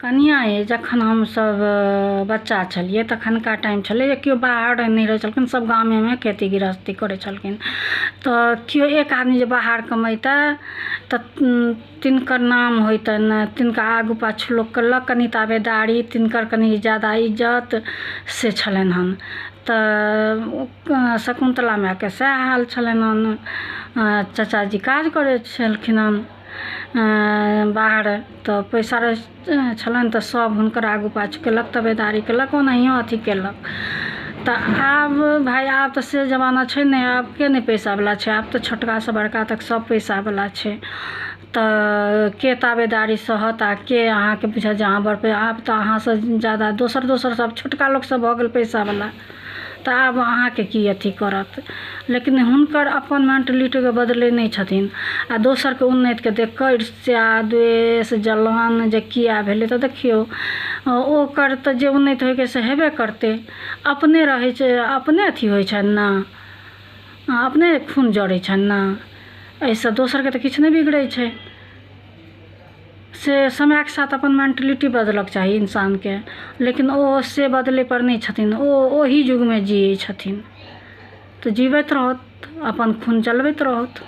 कनिआँ यै, जखन हमसब बच्चा छलियै तखनका टाइम छलै जे केओ बाहर नहि रहै छलखिन, सब गामेमे खेती गृहस्थी करै छलखिन। तऽ केओ एक आदमी जे बाहर कमैतै तऽ तिनकर नाम होइतनि, तिनका आगू पाछू लोक केलक, कनि ताबेदारी तिनकर कनि जादा इज्जत से छलनि हन। तऽ शकुन्तला मायके सएह हाल छलनि हन। चचाजी काज करै छलखिन हन बाहर, तऽ पैसा रहै छलनि तऽ सब हुनकर आगू पाछू केलक, तबेदारी केलक, ओनाहियो अथी केलक। तऽ आब भाय आब तऽ से जमाना छै नहि, आबके नहि पैसावला छै, आब तऽ छोटकासँ बड़का तक सब पैसावला छै। तऽ के ताबेदारी सहत आ के अहाँके बुझत जे अहाँ बड़, आब तऽ अहाँसँ जादा दोसर दोसर सब छोटका लोक सब भऽ गेल पैसावला, तऽ आब अहाँके की अथी करत। लेकिन हुनकर अपन मेंटलिटीके बदलै नहि छथिन आ दोसरके उन्नतिके देख कऽ ईर्ष्या, द्वेष, जलन जे किया भेलै। तऽ देखियौ, ओकर तऽ जे उन्नति होइके से हेबे करतै, अपने रहै छै, अपने अथी होइ छनि ने, अपने खून जरै छनि ने, एहिसँ दोसरके तऽ किछु नहि बिगड़ै छै। से समयके साथ अपन मेंटलिटी बदलऽके चाही इंसानके, लेकिन ओ से बदलै पर नहि छथिन, ओ ओहि युगमे जियै छथिन, तऽ जीबैत रहत, अपन खून चलबैत रहत।